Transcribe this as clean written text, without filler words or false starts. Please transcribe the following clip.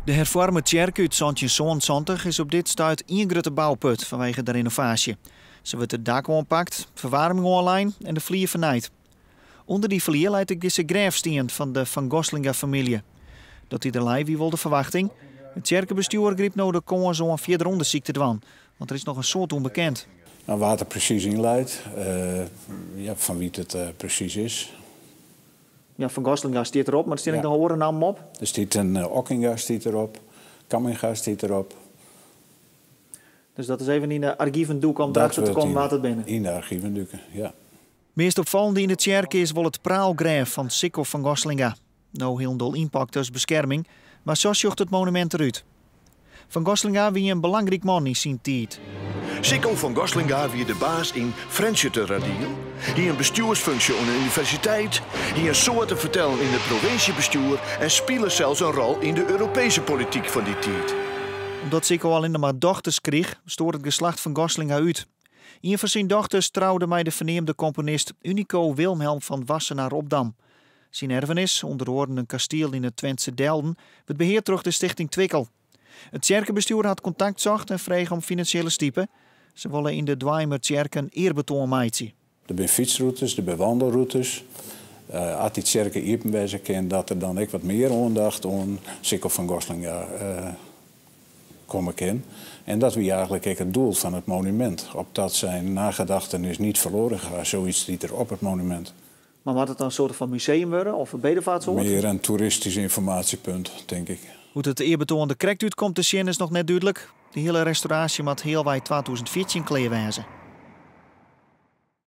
De herfoarme tsjerke út 1777 is op dit stuit ien grutte bouput fanwege de renovaasje. Sa wurdt it dak oanpakt, ferwaarming oanlein en de flier fernijd. Under dy flier leit ek dizze grêfstien fan de Van Goslinga-famylje. Dat dy der lei wie wol de ferwachting. It tsjerkebestjoer grypt no de kâns oan fierder ûndersyk te dwaan, want der is noch in soad ûnbekend. No, wa't der presys yn leit, ja, fan wie't it presys is. Ja, Van Goslinga stiet derop, mar der stean ek noch oare nammen op. Der stiet in Okkinga stiet derop, Kamminga stiet derop. Dus dat is even yn de argiven dûke om derachter te kommen wa't it binne. Yn de argiven dûke, ja. Meast opfallende yn de tsjerke is wol it praalgrêf fan Sicco van Goslinga. No hielendal ynpakt as beskerming, mar sa sjocht it monumint derút. Van Goslinga wie in belangryk man yn syn tiid. Sicco van Goslinga wie de baas yn Frjentsjerteradiel, hie in bestjoersfunksje oan de universiteit, hie in soad te fertellen yn it provinsjebestjoer en spile sels in rol yn de Europese polityk fan dy tiid. Omdat Sicco allinne mar dochters krige, stoar it geslacht Van Goslinga út. Ien fan syn dochters troude mei de ferneamde komponist Unico Wilhelm van Wassenaer Obdam. Syn erfenis, ûnder oaren in kastiel yn it Twentse Delden, wurdt beheard troch de Stichting Twickel. It tsjerkebestjoer hat kontakt socht en frege om finansjele stipe. Se wolle yn de Doazumer tsjerke in earbetoan meitsje. Der binne fytsrûtes, der binne wandelrûtes. As dy tsjerke iepen wêze kin, dat der dan ek wat mear oandacht oan Sicco van Goslinga komme kin. En dat wie eigenlik ek it doel fan it monumint, opdat zijn nagedachtenis niet verloren gaat, zoiets stiet der op it monumint. Mar moat it dan in soarte fan museum wurde of in bedevaartsoord? Mear in toeristysk ynformaasjepunt, tink ik. Hoe't it earbetoan der krekt út komt te sjen is noch net dúdlik. De hiele restauraasje moat healwei 2014 klear wêze.